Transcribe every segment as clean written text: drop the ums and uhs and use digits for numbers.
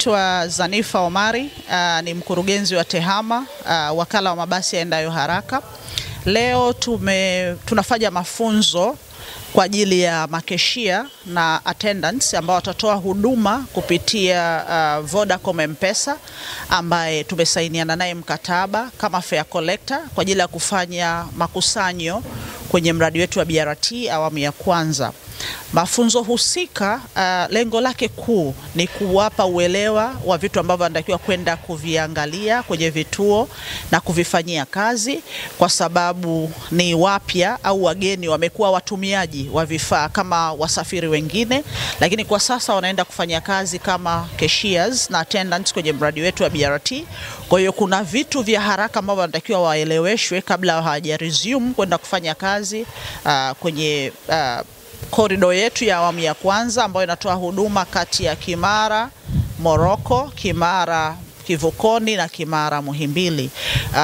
Naitwa Zanifa Omari, ni mkurugenzi wa TEHAMA, wakala wa mabasi yaendayo haraka. Leo tunafanya mafunzo kwa ajili ya makeshia na attendants ambao watatoa huduma kupitia Vodacom M-Pesa ambaye tumesainiana naye mkataba kama fare collector kwa ajili ya kufanya makusanyo kwenye mradi wetu wa BRT awamu ya kwanza. Mafunzo husika, lengo lake kuu ni kuwapa uelewa wa vitu ambavyo wanatakiwa kwenda kuviangalia kwenye vituo na kuvifanyia kazi, kwa sababu ni wapya au wageni, wamekuwa watumiaji wa vifaa kama wasafiri wengine, lakini kwa sasa wanaenda kufanya kazi kama cashiers na attendants kwenye mradi wetu wa BRT. Kwa hiyo kuna vitu vya haraka ambavyo wanatakiwa waeleweshwe kabla hawaja resume kwenda kufanya kazi kwenye korido yetu ya awamu ya kwanza ambayo inatoa huduma kati ya Kimara Moroko, Kimara Kivukoni na Kimara Muhimbili.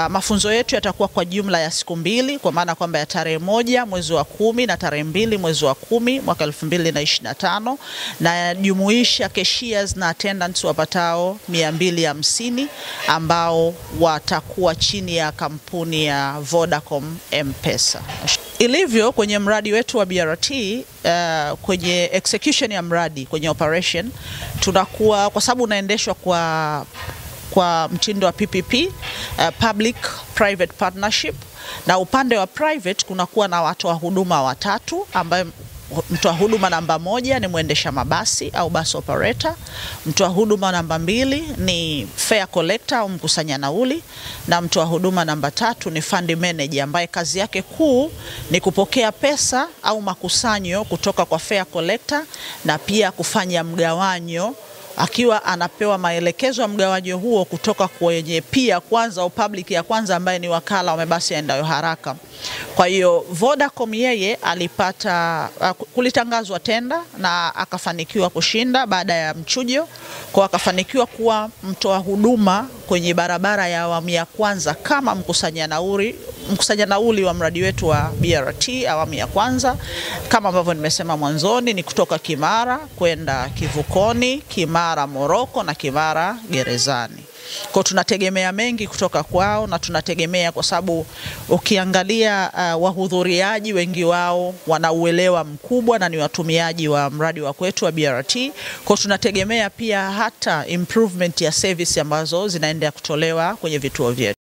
Mafunzo yetu yatakuwa kwa jumla ya siku mbili, kwa maana kwamba ya tarehe 1 mwezi wa 10 na tarehe 2 mwezi wa 10 mwaka 2025, na yajumuisha cashiers na attendants wapatao 250 ambao watakuwa chini ya kampuni ya Vodacom M-Pesa. Ilivyo kwenye mradi wetu wa BRT, kwenye execution ya mradi, kwenye operation, tunakuwa, kwa sababu unaendeshwa kwa mtindo wa PPP, Public Private Partnership, na upande wa private kunakuwa na watoa huduma watatu, ambaye mtoa huduma namba 1 ni mwendesha mabasi au bus operator, mtoa huduma namba 2 ni fare collector au mkusanya nauli, na mtoa huduma namba 3 ni fund manager ambaye kazi yake kuu ni kupokea pesa au makusanyo kutoka kwa fare collector na pia kufanya mgawanyo, akiwa anapewa maelekezo ya mgawanyo huo kutoka kwenye pia kwanza au public ya kwanza ambaye ni wakala wa mabasi yaendayo haraka. Kwa hiyo Vodacom yeye alipata, kulitangazwa tenda na akafanikiwa kushinda baada ya mchujo, kwa akafanikiwa kuwa mtoa huduma kwenye barabara ya awamu ya kwanza kama mkusanya nauli wa mradi wetu wa BRT awamu ya kwanza. Kama ambavyo nimesema mwanzoni, ni kutoka Kimara kwenda Kivukoni, Kimara Moroko na Kimara Gerezani. Kwa tunategemea mengi kutoka kwao, na tunategemea kwa sababu ukiangalia wahudhuriaji wengi wao wanauelewa mkubwa na ni watumiaji wa mradi wa kwetu wa BRT. Kwa tunategemea pia hata improvement ya service ambazo zinaendelea kutolewa kwenye vituo vyetu.